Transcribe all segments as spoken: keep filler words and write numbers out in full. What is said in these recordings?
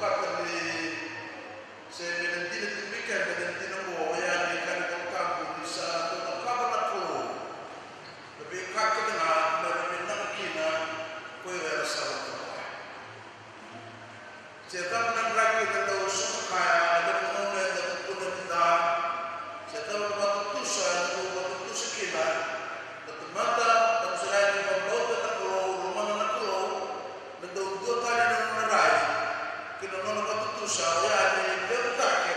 Kata ni se me na dina tu vei keda na dina oqo, oya ni kaya na iVolatabu ni sa dau cakava na Kalou na veika kece ga me ra vinaka kina ko ira era sa lako vata kaya. Se cava na draki eda dau sota kaya, e levu na gauna eda tukuna ni ca. Se cava na vakatutusa eda dau vakatutusa kina na tamata, na tamata sara ni vakabauta na Kalou, lomana na Kalou, na dau dua tale na nona rai kei na nona vakatutusa, oya ni levutaki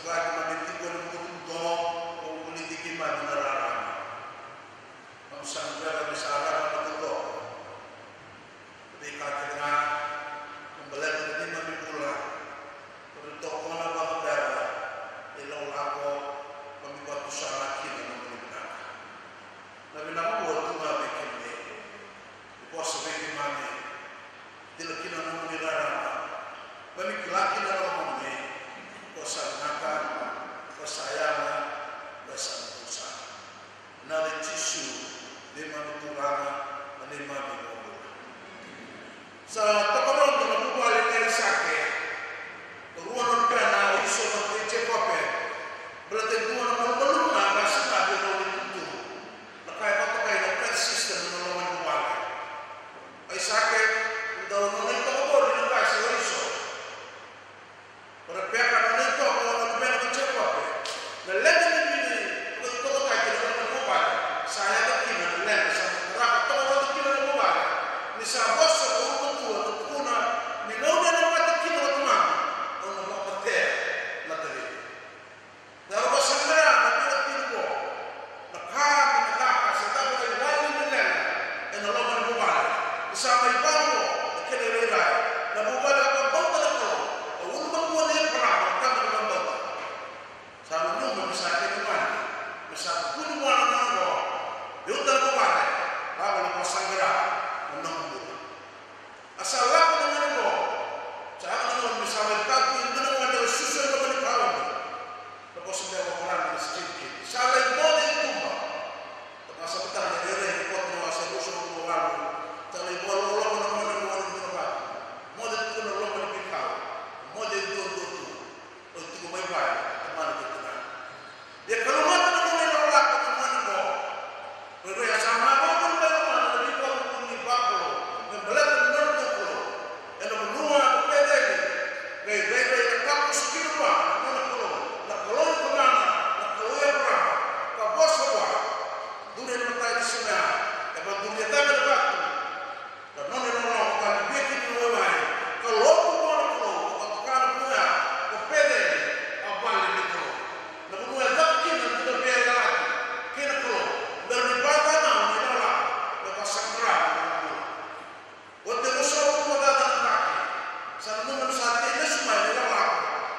Vaki na me tiko ni butobuto, o buliti keimami na rarama. Au sa gera me sa rarama totoko. Veika kece ga, me baleta na neimami bula. Ko ni tokona vakavera, e laulako, ka mi vatusa na kina na nomuni vinaka. Na vinaka vua tu ga vei kemuni. Ni vosa vei keimami, dila kina na nomuni rarama. Keimami kila kina na nomuni. Ko sa vinaka, ko sa yaga, ko sa na tusa. Na yaca i Jisu, neimami Turaga, na neimami iVakabula. Sa takarodo na vuvale nei Aisake. Rua na luvena o Iso kei Jekope. Baleta e dua na malumalumu ga e sega ni dau ni tutu. Na ka e vakatokai na path system ena loma ni vuvale. Aisake, dau nona itokani na qase o Iso. O Repeka nona itokani, na luvena o Jekope. Na leqa ni vili, na itokani ena loma ni vuvale. Sa yaco kina na leqa, sa tarava toka vata kina na vuvale. Ni sa vosa na ulumatua, na tukuna, ni gauna ena mate kina na tamana, au na vakatea na Tavita. Sa rau vakasaqara na veiwatini qo. Na ka me na caka, sa caka na iwali ni leqa ena loma ni vuvale. Ni sa mai vaqo na kena irairai. Na vuvale vakabauta na Kalou. Na ulumatua nei Eparama, na tama ni vakabauta. Sa nanuma me sa kena mani. Me sa tukuni vua na nona qo. Biuta na vuvale. Lako na vakasaqara na nomu bula. A sa lako na gone qo. Sa yaco na gauna me sa mai katu e dua na gone e susu e loma ni karoni. Na vosa beka o Korani na skin kid. Sa lai moce i tuba. Sa vakasamataka na irairai ni Koto na wase ruasagavulu ka walu. Sa lai vakaloloma na gone qo ena dua na vatu. Moce tu na loma ni veikau. Moce e duadua tu. O tiko mai vale, tamana kei tinana. Ia kalougata na nona ilakolako na gone qo. Rairai a sa mavoa mai na lomana na veivakavuvuli ni vakalou me baleta na nona Kalou. Ena vanua ko Peceli, qai rairai ka takoso kina vua na nona Kalou, na Kalou ni tamana, na Kalou i Eparama, ka vosa vua. Duri ena mataka ni siga ya, e vakaduri cake na vatu. Ka nona ilawalawa ka via kina na waiwai, ka lotu vua na Kalou, ka vakatoka na vanua ya ko Peceli, a vale ni Kalou. Na vanua e caka kina na dua na veiyalayalati kei na Kalou, bera ni vakacaca na ilawalawa, me vakasaqara na nona bula. Oti e ruasagavulu ka ciwa na yabaki, sa nanuma me sa tei lesu mai na ilawalawa,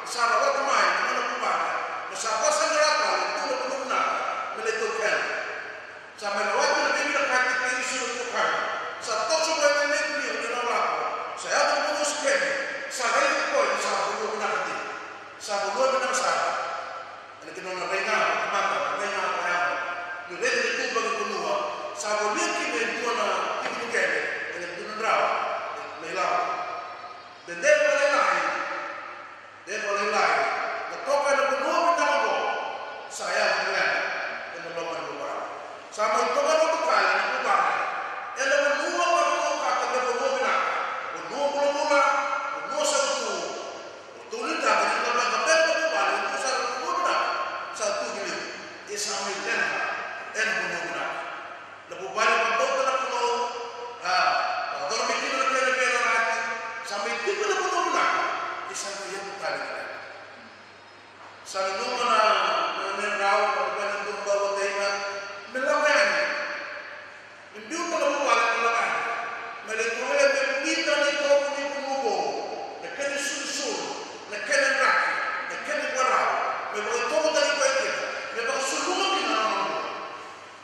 me sa rawata mai na nona vuvale, me sa vakasaqara tale e dua na vanua vinaka me lai taukena. Sa mai rawati na veivinakati kei Jisu na itokani. Sa toso mai na ilewe ni ilawalawa. Sa yaco na vanua o Sikemi. Sa raici koya ni sa vanua vinaka dina. Sa vanua vinaka sara. Ena kena nona rai ga na tamata, rai ga na yago. Ni raici na tuba ni vanua. Sa volia kina e dua na tiki ni kele, ena dua na drau na ilawalawa. Dede vakalailai. Dede vakalailai, na toka ena vanua vinaka oqo, sa yaco na leqa ena loma ni vuvale. Sa mai toka na mataqali ena vuvale. Ena vanua vakatokatoka, na vanua vinaka, vanua bulabula, vanua sautu. O tukuni taka ni na vakabeka na vuvale, e tu sara na vanua vinaka, sa tu ki liu. Ia sa mai leqa ena vanua vinaka. Na vuvale vakabauta na Kalou, a, vakayacora mai kina na kena veiyalayalati, sa mai tiko ena vanua vinaka, e sa mai yaco tale na leqa. Sa nanuma na, na neirau, na luvena dua bau o Daina, me lako yani. Me biuta na vuvale me lako yani. Me lai tovolea me vuki tale na itovo ni vanua vou, na kena isulusulu, na kena draki, na kena ivakarau, me vakaitovo tale koya kina, me vakasuluma kina na nona bula.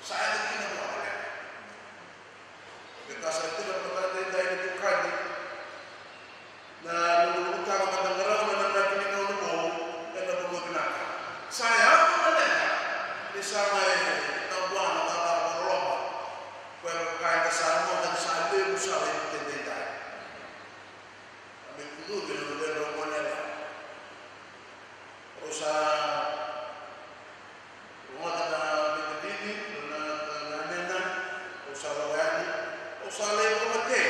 Sa yaco kina vua na leqa. Veika sa tiko ena mataka edaidai ni itokani. Na nona ulutaga mada qarauna na draki ni gauna vou ena vanua vinaka. Sa yaco na leqa ni sa mai tau vua na cakacaka vakaloloma. Koya ka eda sa rogoca ni sa levu sara ena mataka edaidai. A me kucuvi na luvedrau gone yalewa. Rau sa rogoca na veidavidi, na, na, na nena, rau sa lako yani, rau sa lai vakamatei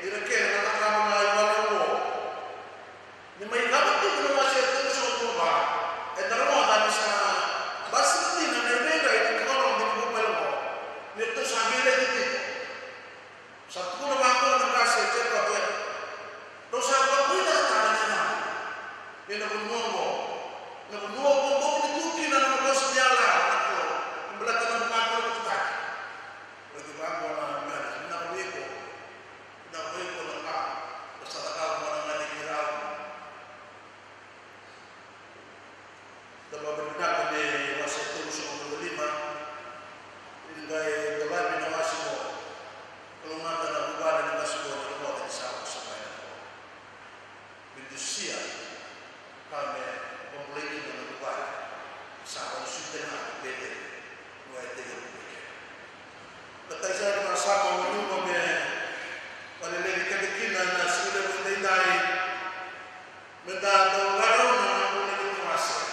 ira kece na cakava na ivalavala oqo. Ni mai cava tiko na wase e tolusagavulu ka va, eda rogoca ni sa basika dina na irairai ni vakarogo ni vuvale oqo. Ni ratou sa veileti tiko. Sa tukuna vaqo na qase o Jekope, rau sa vakavulica tale na yacana. Ia na vanua oqo, na vanua Vakavinaka me wase tolu sagavulu ka lima. Ni qai dolavi na wase qo. Kalougata na vuvale na qase qo, na rogoca ni sa vosa mai na Kalou. Me dusia ka me vakabulai kina na vuvale. Sa vakasutia na vuvale. Vua e tei vuvale. Ka tai sa ni vakasama o Nuka me vakaleleci keda kina na siga levu edaidai. Me da dau qarauna na bula ni wase.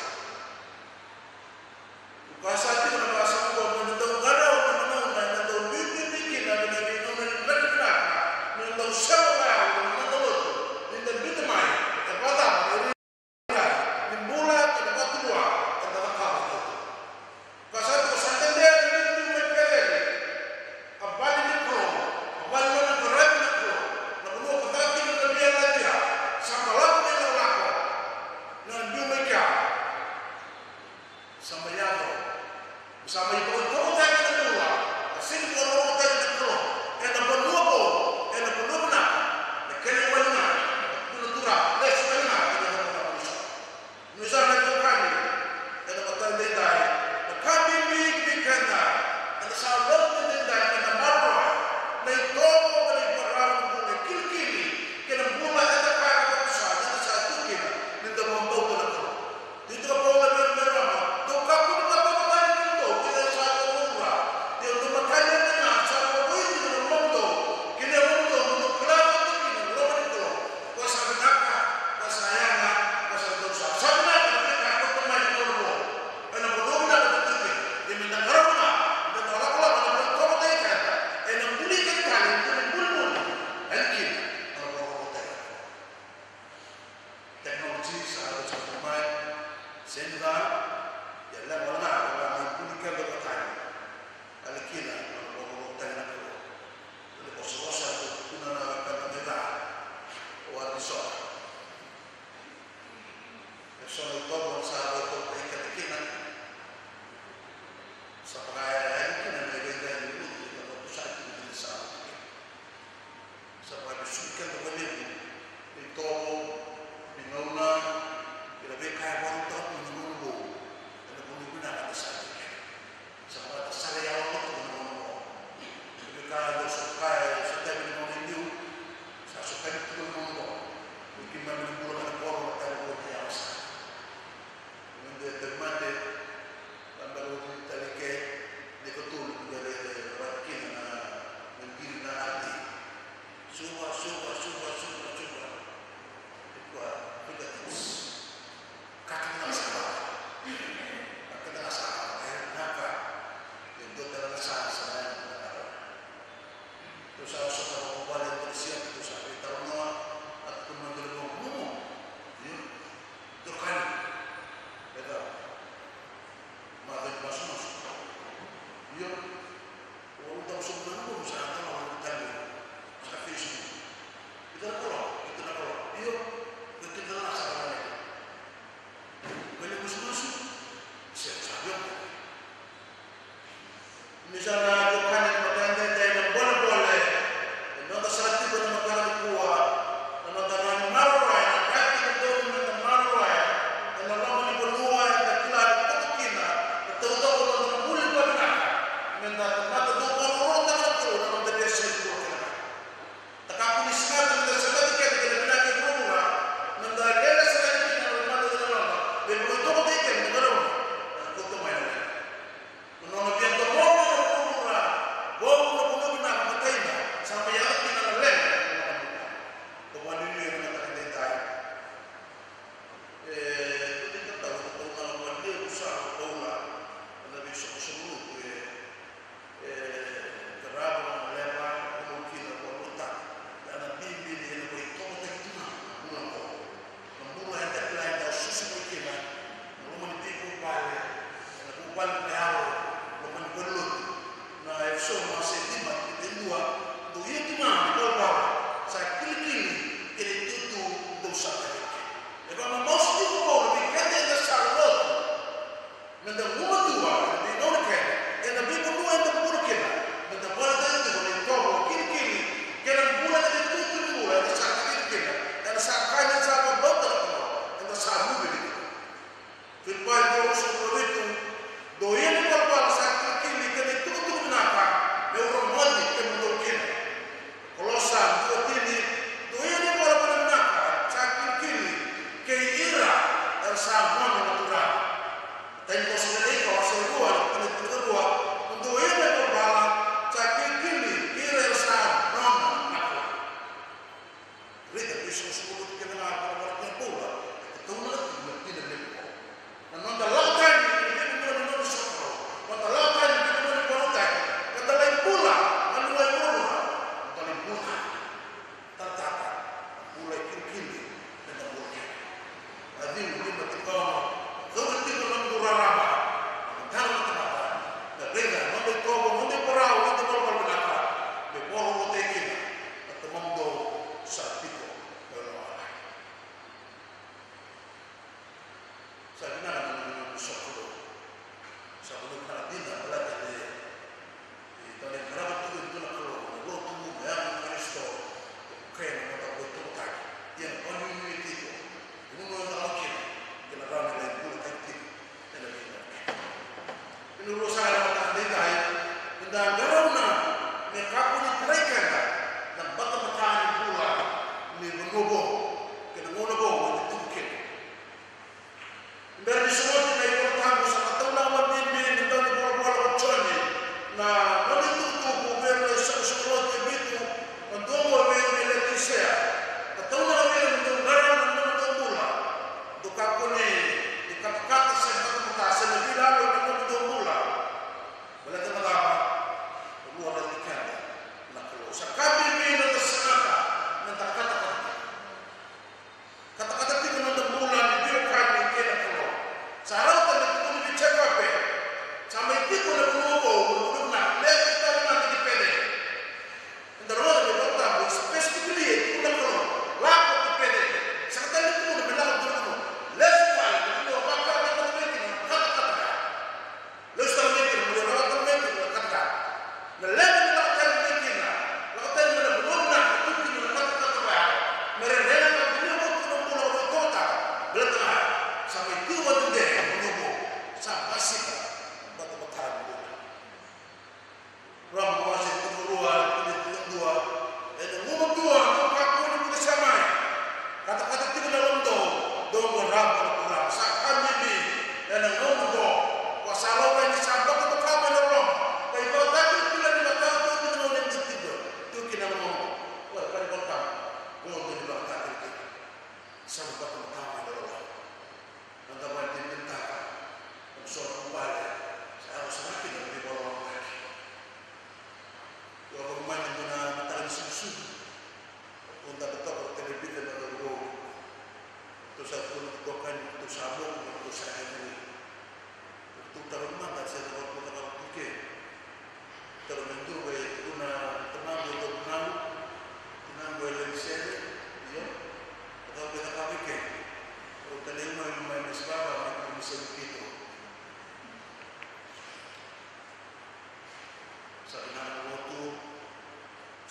Ka sa tiko na vakasama qo, me da dau qarauna na gauna eda dau biubiu kina, me da veigauna ni draki vinaka, me da dau sema vaya na noda lotu, ni da biuta mai, e vakacava na ira ni bula, eda vakatulua, eda cakava tiko. Ka sa tiko sa dede na biubiu mai Peceli. A vale ni Kalou, a vale ni nona qaravi na Kalou, na vanua ka caka kina na via Elaija, sa balavu na ilakolako, na biu mai kea. Sa mai yaco. Sa mai vakatorocaketaki na bula. A sega ni vakatorocaketaki na Kalou. Ena vanua vou, ena vanua vinaka. Na kena iwali ga, na turaga, lesu tale ga, ena vanua vinaka. Ni sa na itokani, ena mataka edaidai. Na ka bibi vei keda, ena sa lotu edaidai, ena maroroya. Na itovo, na ivakarau, na kilikili, kei na bula eda kaya vakarusa, eda sa tu kina, ni da vakabauta na Kalou. Ni tiko Paula vei ira na Roma, dou kakua ni vakatauvatani kemudou, kei na sa dou ura. Ia dou matani ena sa dou ura, kei na nomudou, kei na nomudou, dou kila vata kina na loma ni Kalou. Ko sa vinaka, ko sa yaga, ko sa dou sa. Sa vinaka, na veika e kauta mai na Kalou. Ena vanua vinaka dou tu kina. Ia me da qarauna, me da lakolako, me da toka tale kina. Ena buli keda tale, buli, buli, buli. Ena kina, ena vanua vinaka. Technology sa oti mai, sega, ia levu wale ga, wale ga mai buli keda vata. Kali kina, na nona vakavotutaki na Kalou. Ni vosavosa, tukuna na wekada mai ca. O Arisona. Arisona itovo sa vakavotutaki keda kina. Sa vakayagataki kina na ivakadinadina ni lotu, na lotu sa tiko kina sa lotu kina. Sa vakavisuki keda vakalevu na itovo ni gauna, kei na veika e vakarautaka tu na gauna vou, ena gauna vinaka,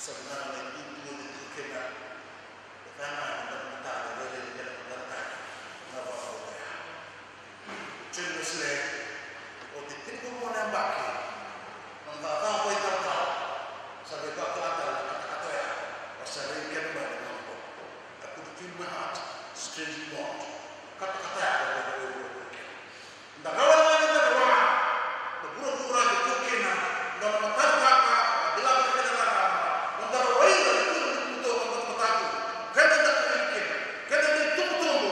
Sa vinaka na itutu e tiko kina. E ka na noda matata, rairai ni kena matata na vakabauta ya. Joni Wesele, oti tinikarua na yabaki na nona cakacaka vakaitalatala, sa via vakila tale na katakata oya, ka sa raici keda mai na nona bula. I put it in my heart, strange bond. Katakata ya ka via rairai vua keda. Da rawa ni da rawa na vuravura e tu kina, da na matata ka, da dilata kina na rama, da rawa ira na tu na butobuto ka matata tu. Keda da kuri kina, keda da tubutubu,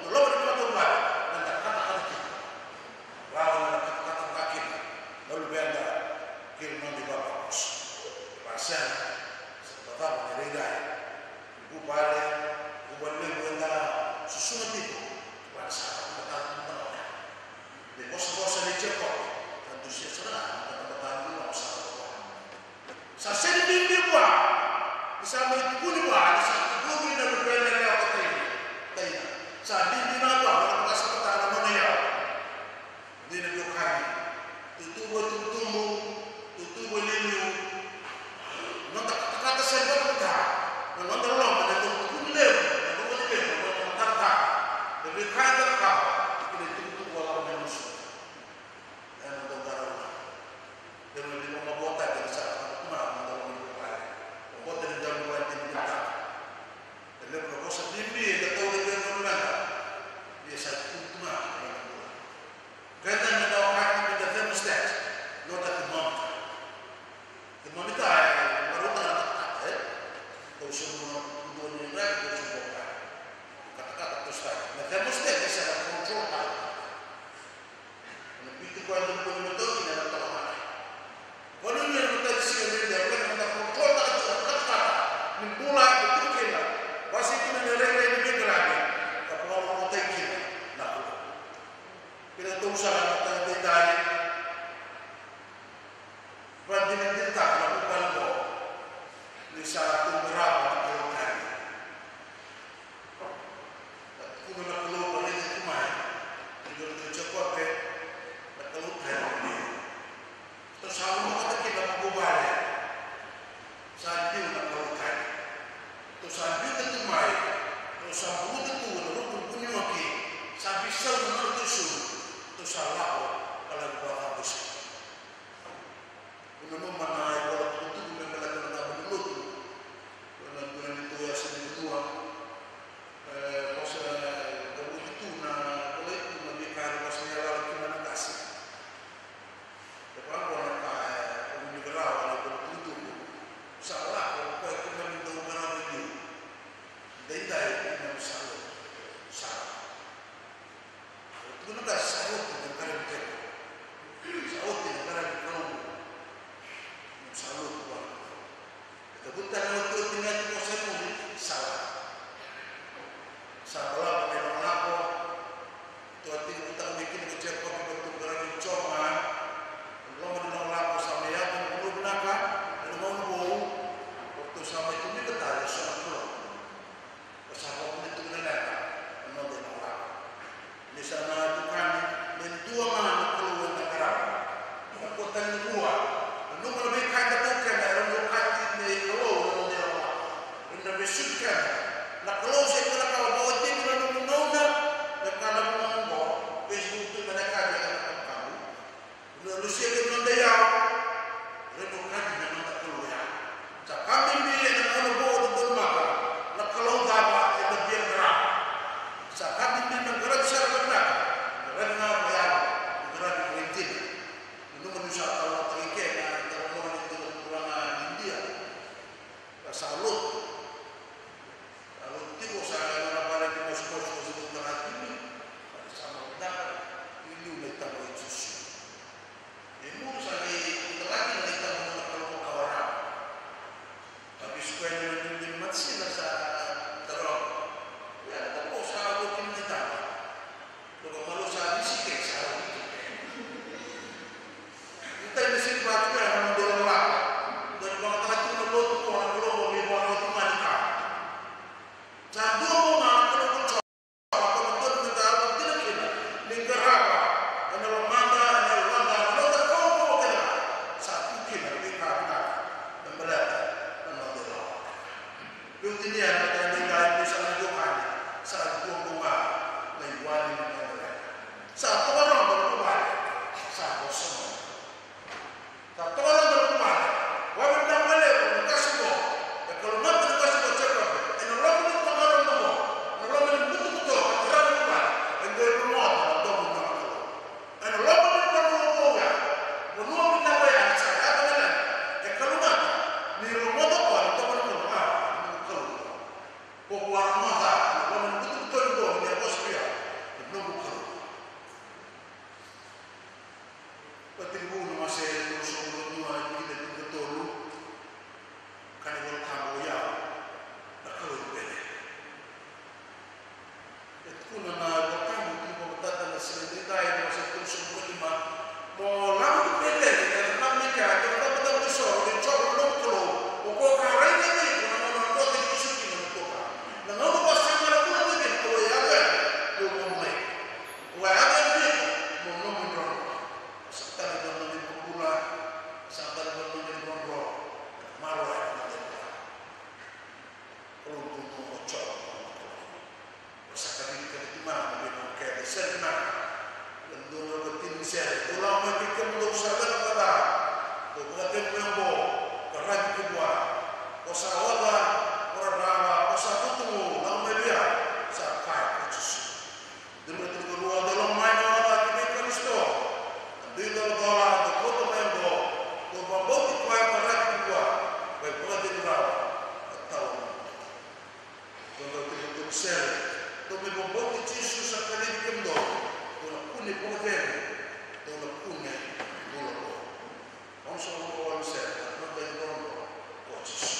na loma ni matavuvale, da katakata kina. Rawa ni da katakata ka kina na luveda kei na noda ivavakoso. Vakasena, sa cakava na irairai. Vuvale, vuvale levu eda susuga tiko, vua sa batabata na noda gauna. Na ivosavosa nei Jekope, ka dusia sara ga na batabata ni gauna sa batabata. Sa sega ni bibi vua, ni sa mai tukuni vua, ni sa tukuni na luvena yalewa ka taina. Taina. Sa bibi ga vua, na nona vakasamataka na nona iyau. Dina veiwekani, tutu vua tubutubu, tutu vua liuliu. Noda katakata sa batabata, na noda loma, na noda vuni levu, na noda vuni levu, na noda matarataka. Na veika eda cakava, kei na itukutuku a lako mai musu. Ena noda qarauna. Ena noda mabota, kei na sa na kuma, na noda loma ni vuvale. Mabota ni qarauna, ni mabota. E levu na vosa bibi, eda tauca vei ira na luveda. Ia sa tukutuku na, na noda bula. Keda na daukati me da thermostat, not a thermometer. Thermometer e marautaka na katakata, e? Dou sobu na dua ni draki, dou sobu na draki. Katakata tosotaki. Na thermostat e sa na control taka. Na bitu koya na dua ni matau kina na toka mata. Vanua ni matau siga ni dua, kena mata control taka tu na katakata. Ni bula e tu kina. Vasi kina na rairai ni veiqaravi. Ka vakarorotaki kina na bula. Kena tou sara na mataka daidai. Vakadinadinataka na vuvale oqo ni sa tou qarava na Kalou tani. Na tukuna na Kalou ka raici tu mai, ni dua na Jekope, na Kalou tani. Tou sa lomaqataki na vuvale. Sa liu na Kalou tani. Tou sa biuta tu mai, tou sa buluta tu na ruku vuniwaki, sa veisau na nodratou isulu, tou sa lako Sere, dou lako mai kei kemudou sa leqa ka ca, dou vakacegu mai oqo ka raici ki vua. Ko sa oca, ko rarawa, ko sa tutuvu, lako mai vei au, sa kaya ko Jisu. Dou mai tuvakarua, dou lako mai na oca ki vei Karisito. Na dui colacola, dou kauta mai oqo, dou vakabauti koya ka raici ki vua, ko vakacegu rawa, ka tawa. Dou dau tiko toki sere, dou mai vakabauti Jisu sa kacivi kemudou, dou na kune vakacegu, dou na kune bula vou. Onosagavulu ka walu sere, na noda idola ko Jisu.